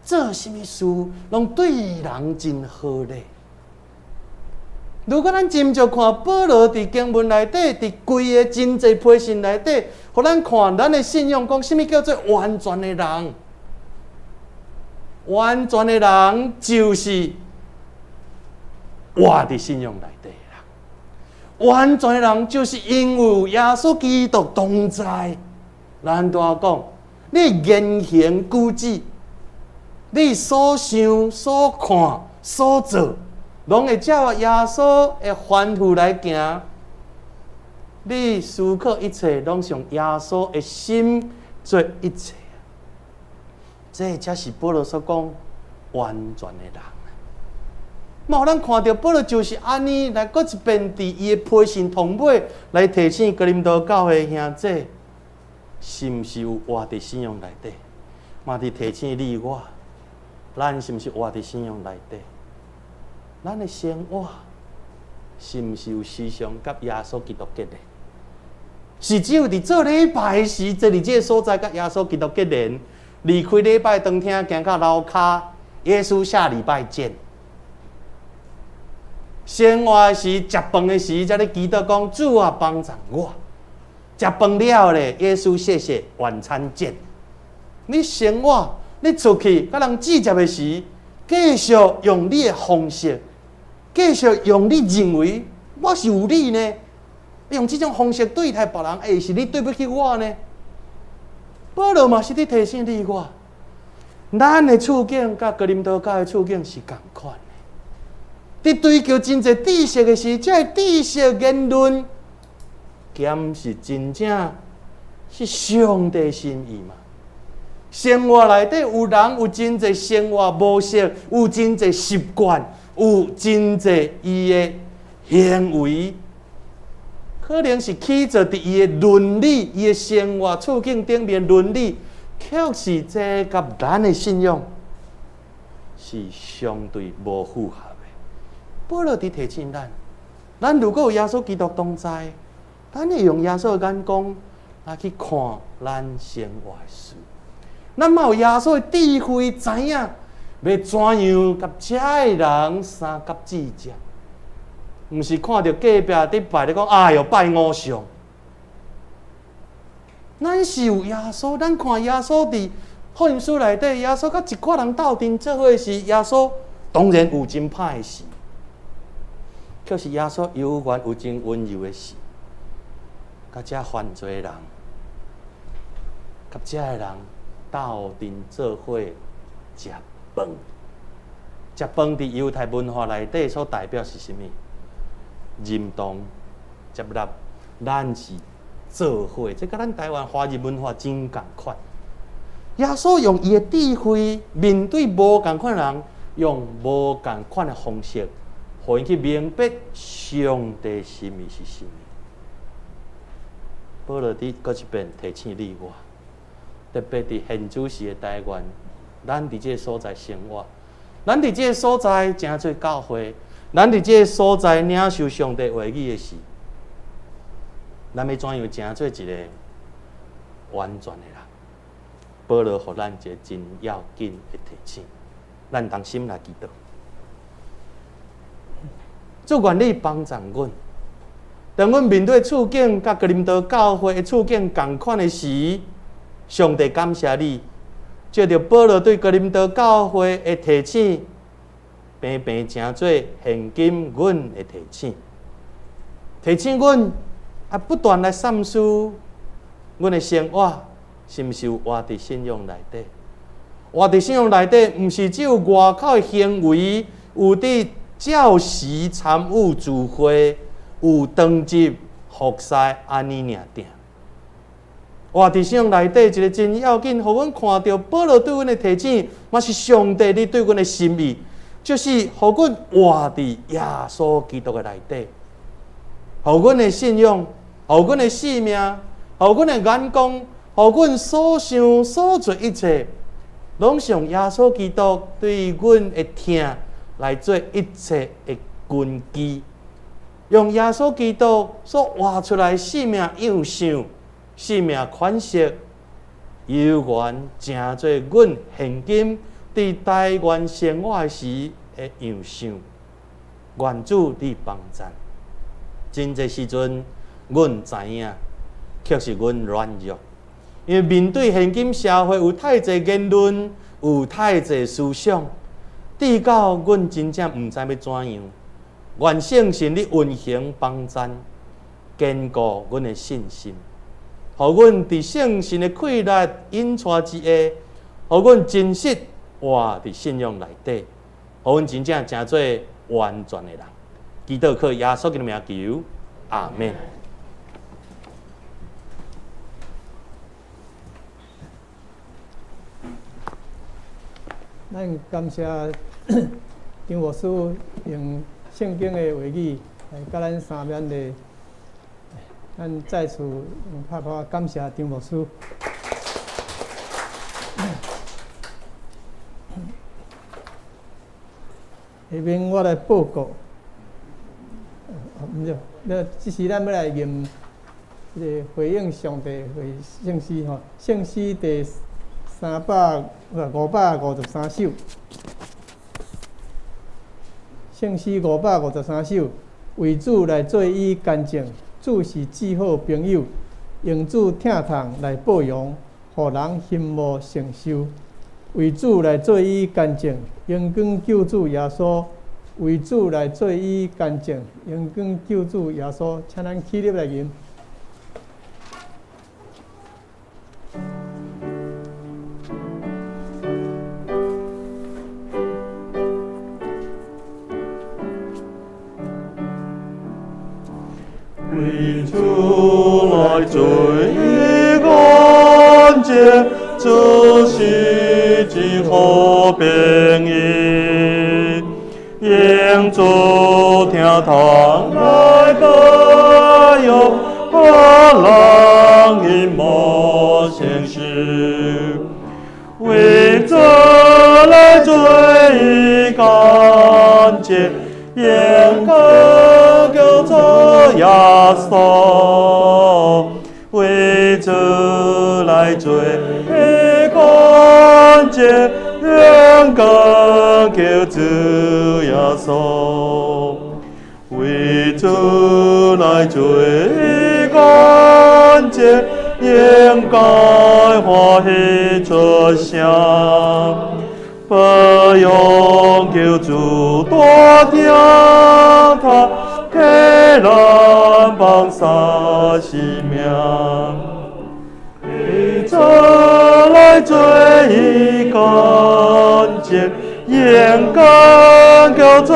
做啥物事攏對人真好咧。如果咱斟酌看保羅佇經文內底，佇規个真濟批信內底，予咱看咱的信仰，講啥物叫做完全的人？完全的人就是活佇信仰內底的人。完全的人就是因為有耶穌基督同在。咱拄仔講，你言行舉止，你所想、所看、所做，攏會照耶穌的吩咐來行。你思考一切，攏是用耶穌的心做一切。這才是保羅所講完全的人。嘛，予咱看著保羅就是按呢來閣一遍佇伊的批信頭尾來提醒哥林多教會兄弟，是毋是有活佇信仰內底？嘛佇提醒你我，咱是毋是活佇信仰內底？咱的生活是毋是有時常佮耶穌基督結連？是只有佇做禮拜時，坐佇這个所在佮耶穌基督結連，離開禮拜當廳，行到樓跤，耶穌下禮拜見。生活時食飯的時，才咧祈禱講主啊幫助我。食飯了咧，耶穌謝謝，晚餐見。你生活，你出去佮人接觸的時，繼續用你的方式，繼續用你認為我是有理呢，用這種方式對待別人，欸，是你對不起我呢？保羅嘛是佇提醒你我，咱的處境佮哥林多教會處境是仝款的。佇追求真濟知識的時，這个知識言論，敢是真正是上帝心意嗎？生活內底有人有真濟生活模式，有真濟習慣，有真濟伊的行為，可能是起做佇伊的倫理、伊的生活處境頂面倫理，卻是這佮咱的信仰是相對無符合的。保羅佇提醒咱，咱如果有耶穌基督同在，咱會用耶穌的眼光來去看咱生活的事。咱嘛有耶穌的智慧，知影欲怎樣佮遮的人相佮接觸，毋是看著隔壁佇拜咧講，哎喲拜偶像。咱是有耶穌，咱看耶穌佇福音書內底，耶穌佮一寡人鬥陣做伙時，耶穌當然有真歹的時，卻是耶穌猶原有真溫柔的時，佮遮犯罪的人，佮遮的人鬥陣做伙食飯。食飯佇猶太文化內底所代表是啥物？認同、接納，咱是做伙，這佮咱台灣華人文化真仝款。耶穌用伊的智慧面對無仝款人，用無仝款的方式，予𪜶去明白上帝心意是啥物。保羅佇閣一遍提醒你我，特別佇現主時的台灣，咱佇這个所在生活，咱佇這个所在成做教會，咱佇這个所在領受上帝話語的時，咱欲怎樣成做一个完全的人？保羅予咱一个真要緊的提醒，咱同心來祈禱。主願你幫助阮，當阮面對處境佮哥林多教會的處境仝款的時，上帝感謝你，藉著保羅對哥林多教會的提醒，平平成做現今阮的提醒，提醒阮啊不斷來三思，阮的生活是毋是有活佇信仰內底？活佇信仰內底，毋是只有外口的行為，有佇照時參與聚會，有當日服侍按呢爾爾。活佇信仰內底一个真要緊，予阮看著保羅對阮的提醒，嘛是上帝你對阮的心意，就是予阮活佇耶穌基督的內底，予阮的信仰，予阮的性命，予阮的眼光，予阮所想所做一切，攏是用耶穌基督對阮的疼來做一切的根基，用耶穌基督所活出來生命樣式、生命款式，猶原成做阮現今佇台灣生活時的樣式。願主你幫贊。真濟時陣，阮知影，確實阮軟弱，因為面對現今社會有太濟言論，有太濟思想，至到阮真正毋知欲怎樣。願聖神你運行幫贊，堅固阮的信心，予阮佇聖神的氣力引帶之下，予阮真實活佇信仰內底，予阮真正成做完全的人。祈禱靠耶穌基督名求，阿們。咱感謝張牧師用聖經的話語來佮咱三面的，咱再次用拍鼓感謝張牧師。下面我來報告，毋對，那這時咱欲來念這个回應上帝回聖詩吼，聖詩第300，553首，聖詩553首，為主來做伊乾淨，主是至好朋友，用主疼痛來報養，予人欣慕承受。為主來做伊乾淨，榮光救主耶穌。為主來做伊乾淨，榮光救主耶穌。請咱起立來吟。為主來做伊乾淨，主是至好朋友，用主疼痛來保養，予人欣慕承受。為主來做伊乾淨，榮光救主耶穌。為主來做伊乾淨，榮光救主耶穌。為主來做伊乾淨，應該歡喜出聲，保養救主大疼痛，替咱放捨生命。為主來做伊乾淨，榮光救主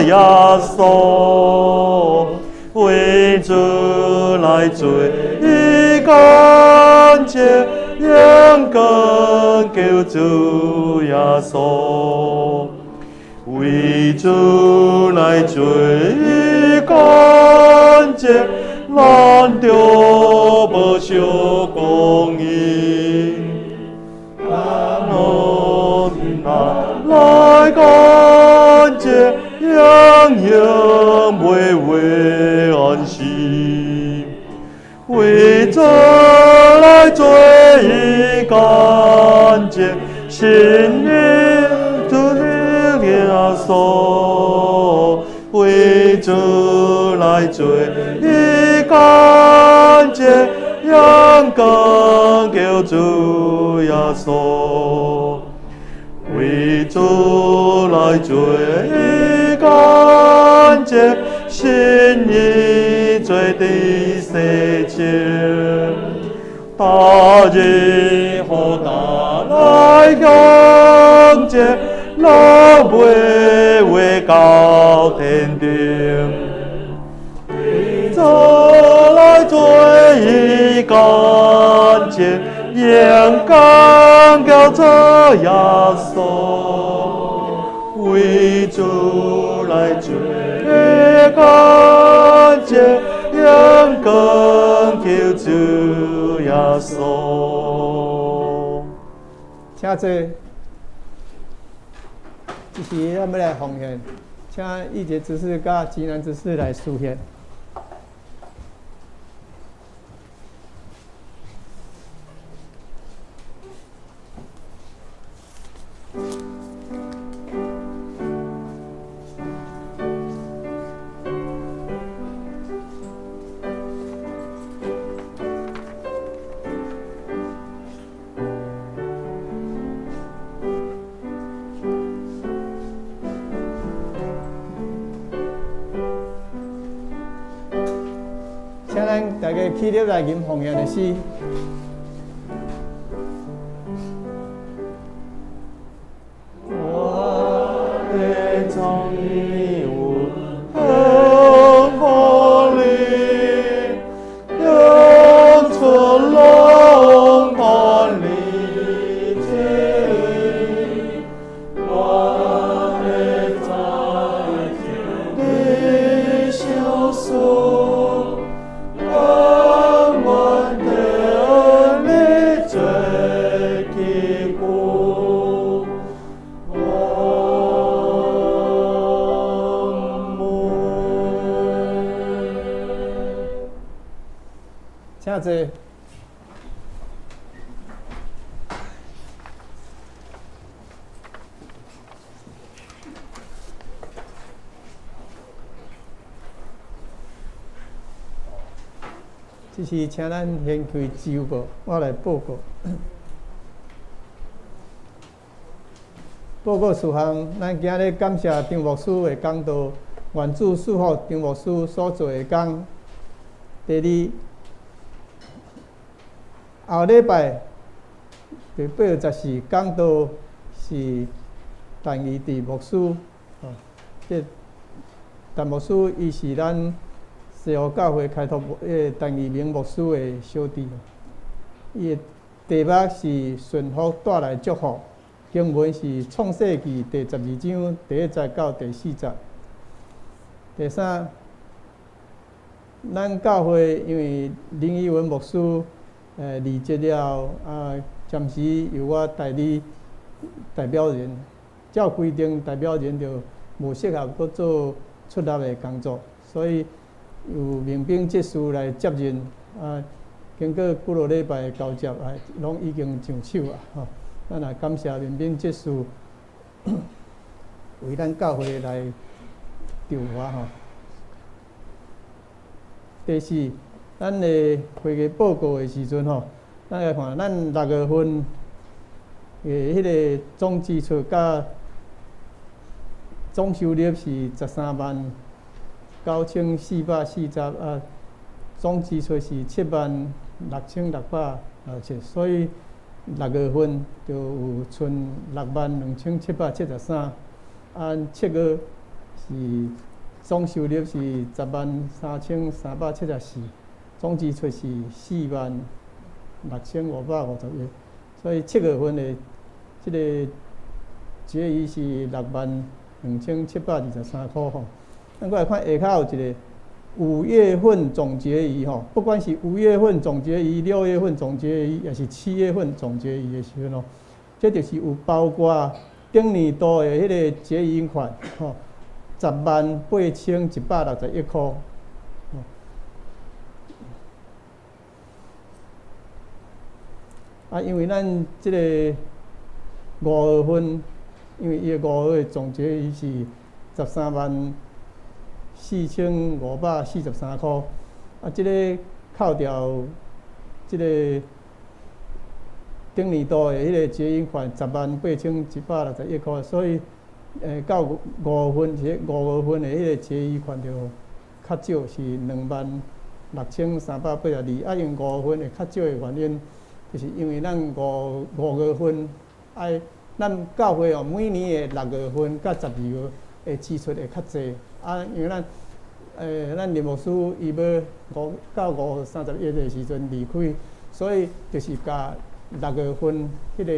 耶穌。為主來做伊乾淨，榮光救主耶穌。為主來做伊乾淨，咱著無惜光陰。咱若來乾淨，永遠袂袂安息。為主來做伊乾淨，信耶主耶穌。為主來做伊乾淨，榮光救主耶穌。為主來做伊乾淨，信伊做的洗清。大日予大來向前，落尾會到天頂。為主來做伊乾淨，榮光救主耶穌。為主來做伊乾淨，榮光救主耶穌。請坐。這是時咱欲來奉獻，請義傑執事佮吉南執事來司獻。請咱大家起立來吟奉獻的詩。我的藏有幸福裡，日出攏伴你這我的在你相思，甘願得你做基久。阿門。請坐。這是請咱先開周報，我來報告。報告事項，咱今日感謝張牧師的講道，願主賜福張牧師所做的工。第二，後禮拜第8月14講道是陳義智牧師，這陳牧師伊是咱西湖教會開拓牧，陳義明牧師的小弟。伊的題目是順服帶來祝福，經文是創世記第12章第1節到第4節。第三，咱教會因為林義文牧師離職了後，暫時由我代理代表人。照規定，代表人就無適合閣做出納的工作，所以由民兵執事來接任。經過幾落禮拜的交接，攏已經上手啊！吼，咱也感謝民兵執事為咱教會來籌劃吼。第四，咱的會計報告的時陣吼，咱來看咱6月份的彼個總支出佮總收入是139,440，總支出是76,667，所以6月份就有剩62,773。7月是總收入是103,374，總支出是46,551，所以7月份的這個結餘是62,723箍吼。咱過來看下跤有一個5月份總結餘吼，不管是5月份總結餘、6月份總結餘，抑是7月份總結餘的時陣吼，這就是有包括頂年度的彼個結餘款吼，108,161箍。因為咱這個5月份，因為伊的5月的總結餘是134,543箍，這個扣掉這個頂年度的彼個結餘款108,161箍，所以到5月份是5月份的彼個結餘款就較少，是26,382。因為5月份會較少的原因，就是因為咱五月份愛咱教會哦，每年的6月份佮12月的支出會較濟。因為咱林牧師伊欲到5月31的時陣離開，所以就是共6月份彼個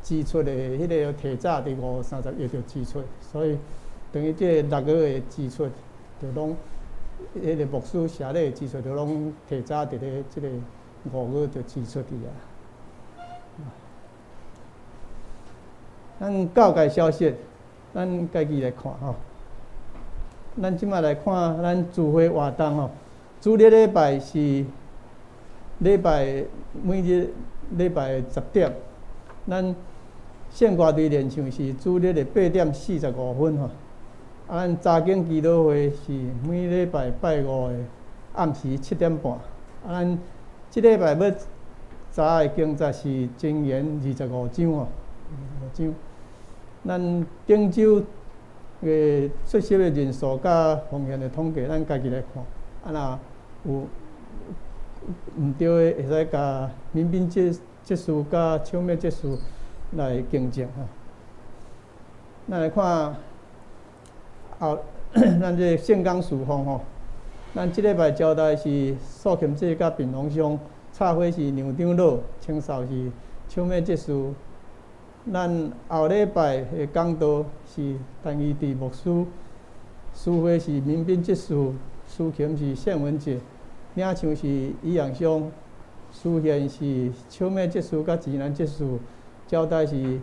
支出的彼個提早佇5月31就支出，所以等於這個6月的支出就攏，彼個牧師寫咧的支出就攏提早佇咧這個5月就支出去啊。咱教界消息，咱家己來看吼。咱這馬來看咱聚會活動吼，主日禮拜是禮拜每日禮拜10點，咱聖歌隊練唱是主日的8點45吼。啊，咱查經祈禱會是每禮拜拜五的暗時7點半。啊，咱這禮拜欲查的經節是箴言25章吼，五章。咱頂週的出席的人數佮奉獻的統計，咱家己來看。啊，若有毋對的，會使共民兵執執事佮唱美執事來更正吼。咱來看後，咱這個聖工事奉吼，咱這禮拜招待是素琴姐佮平龍鄉，插花是梁長老，清掃是唱美執事。咱後禮拜的講道是陳義智牧師，司會是民兵執事，司琴是謝文杰，領唱是余養松，司獻是秋美執事佮錢蘭執事，招待是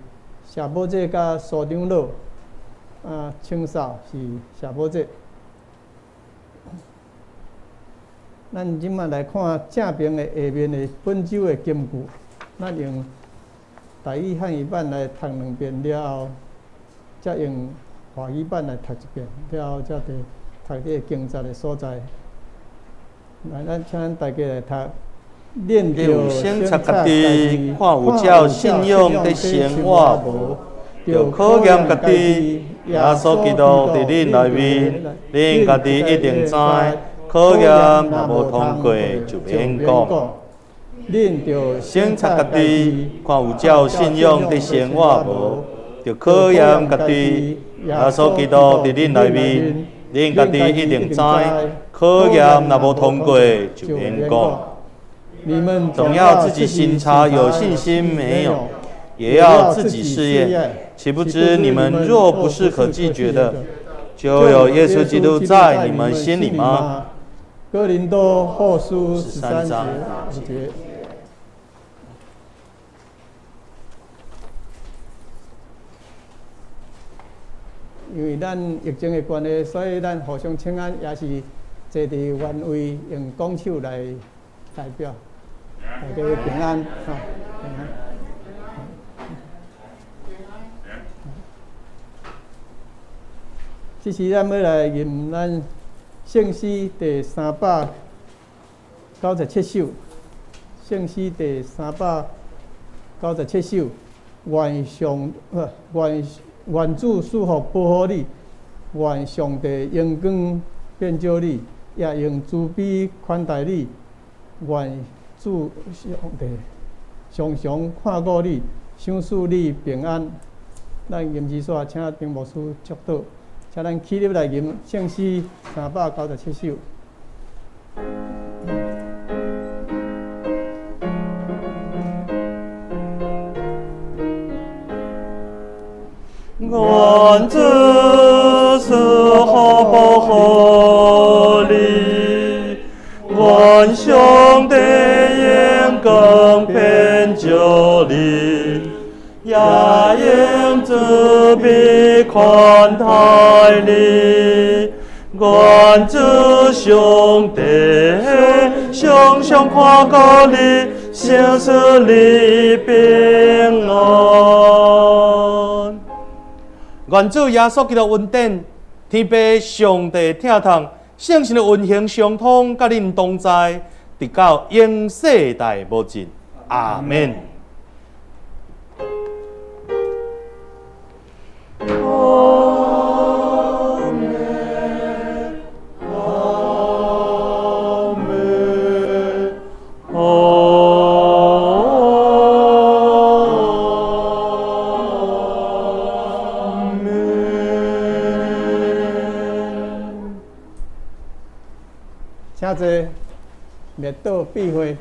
謝寶姐佮蘇長老，啊，清掃是謝寶姐。咱這馬來看正邊的下面的本週的金句，咱用台語漢語版來讀兩遍了後，才用華語版來讀一遍，了後才佇讀這個經節的所在。來，咱請咱大家來讀。恁著省察家己，看有照信仰佇生活無？著考驗家己，耶穌基督佇恁內面，恁家己一定知。考驗若無通過，就免講。恁著省察家己，看有照信仰佇生活無？著考驗家己，耶穌基督佇恁內面，恁家己一定知。考驗若無通過，就免講。你們總要自己省察，有信心沒有？也要自己試驗。豈不知你們若不是可拒絕的，就有耶穌基督在你們心裡嗎？哥林多後書13節5節。因為咱疫情的關係，所以咱互相請安也是坐佇原位，用拱手來代表，大家平安，哈，平安。這時咱欲來吟咱聖詩第397首，聖詩第397首，願上願願主賜福保護你，願上帝榮光遍照你，也用慈悲寬待你，願主上帝常常看顧你，賞賜你平安。咱吟詩煞請丁牧師祝禱，請咱起立來吟聖詩397首。願主賜福保護你，願上帝榮光遍照你，也用慈悲寬待你。願主上帝常常看顧你，賞賜你平安。願主耶穌基督恩典，天父上帝疼痛，聖神的運行相通，佮恁同在，直到永世代無盡。阿們。阿們，阿們，阿們。請坐，滅禱閉會。